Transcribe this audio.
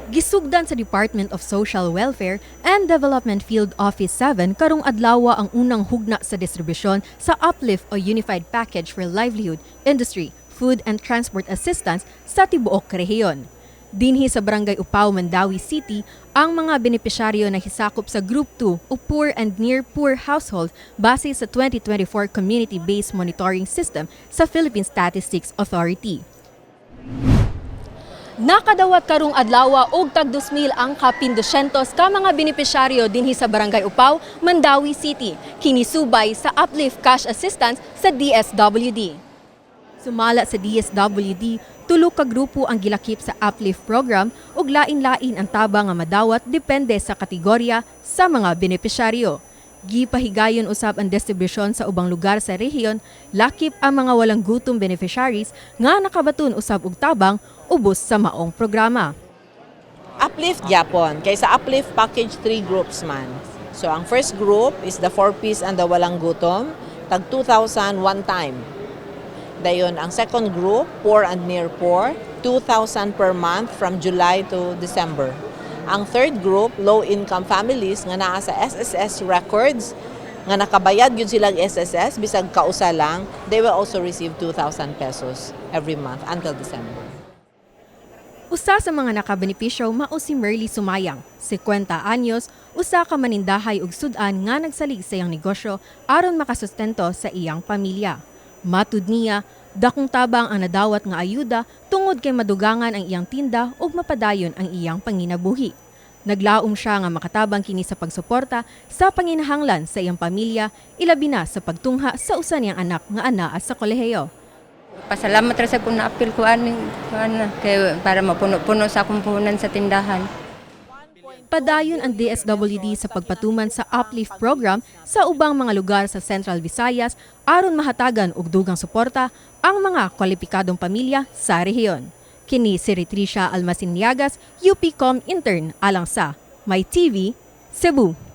Gisugdan sa Department of Social Welfare and Development Field Office 7 karong adlawa ang unang hugna sa distribusyon sa Uplift o Unified Package for Livelihood, Industry, Food and Transport Assistance sa tibuok rehiyon. Dinhi sa Barangay Upao, Mandaue City, ang mga benepisyaryo na hisakop sa Group 2 o poor and near poor household base sa 2024 Community-Based Monitoring System sa Philippine Statistics Authority. Nakadawat karong adlawa og tag 2,000 ang kapin 200 ka mga benepisyaryo dinhi sa Barangay Upao, Mandaue City. Kini subay sa Uplift Cash Assistance sa DSWD. Sumala sa DSWD, tulo ka grupo ang gilakip sa Uplift program ug lain-lain ang tabang nga madawat depende sa kategorya sa mga benepisyaryo. Gipahigayon usab ang distribusyon sa ubang lugar sa rehiyon, lakip ang mga walang gutom beneficiaries nga nakabaton usab og tabang ubos sa maong programa. Uplift gyapon. Kay sa Uplift package, three groups man. So ang first group is the 4Ps and the walang gutom, tag 2,000 one time. Dayon ang second group, poor and near poor, 2,000 per month from July to December. Ang third group, low income families nga naa sa SSS records, nga nakabayad gyud sila SSS bisag kausa lang, they will also receive 2,000 pesos every month until December. Usa sa mga nakabenepisyo mao si Merly Sumayang, 50 anyos, usa ka manindahay og sud-an nga nagsalig sa iyang negosyo aron makasustento sa iyang pamilya. Matud niya, dakong tabang ang nadawat nga ayuda tungod kay madugangan ang iyang tinda ug mapadayon ang iyang panginabuhi. Naglaom siya nga makatabang kini sa pagsuporta sa panginahanglan sa iyang pamilya, ilabi na sa pagtungha sa usa niyang anak nga anaa sa kolehiyo. Pasalamat ra sa kung naapil ko ani ana kay para mapuno-puno sa akong puhunan sa tindahan. Padayon ang DSWD sa pagpatuman sa Uplift program sa ubang mga lugar sa Central Visayas aron mahatagan og dugang suporta ang mga kwalipikadong pamilya sa rehiyon. Kini si Retricia Almaciniagas, UPCom intern alang sa My TV, Cebu.